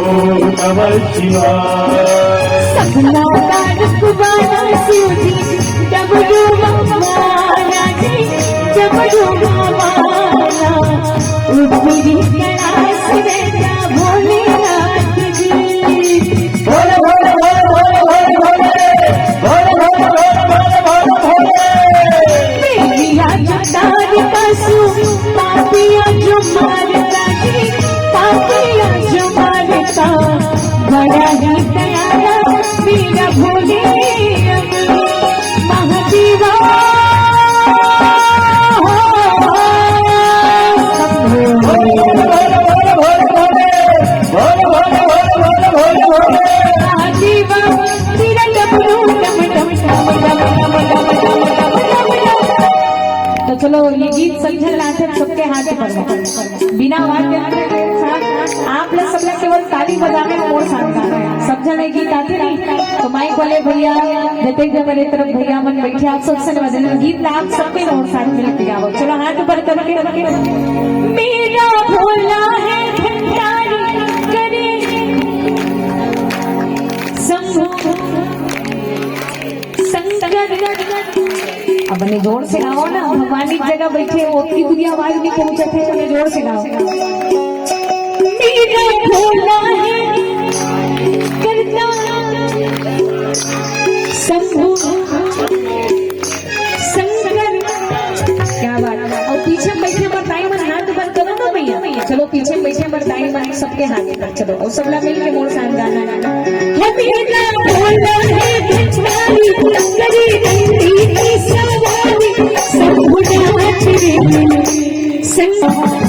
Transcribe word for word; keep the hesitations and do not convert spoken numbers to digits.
नमः शिवाय। सपना तारक वाला शिव जी, डमरू वाला जी, डमरू वाला, ऊपरी कैलाश में जा भोलेनाथ जी। भोले, भोले, भोले। प्रेमिया जो तार पासू, पापिया जो मारता जी, पापिया जो मारता, बड़ा ही दयाला मेरा भोले महादेवा। तो चलो, ये गीत समझल लाथे, सबके हाथ ऊपर में। बिना आवाज के आप लोग सबला केवल ताली बजावे में मोर साथ गाना है। सब जने गीत आथे नहीं, तो माइक वाले भैया, जते भी हमारे तरफ भैया मन बैठे, आप सबसे निवेदन है, गीत ला आप सबके मोर साथ मिल के गाओ। चलो, हाथ ऊपर करके, करके। मेरा भोला है भंडारी, करे शंभू शंकर। अब बने जोर से गाओ ना, भगवान एक जगह बैठे, ओतकी दूरिहा आवाज नहीं पहुंचत हे, बने जोर से गाओ। मेरा भोला है करता शंभू शंकर। क्या बात। और पीछे बैठे बताई मन हाथ ऊपर करो ना भैया। चलो, पीछे बैठे बताई मन सबके हाथ ऊपर। चलो, और सबला मिल के मोर साथ गाना। हे मेरा भोला है भिखारी, लकड़ी डंडी की सवारी, शंभू नाच रे, शंभू।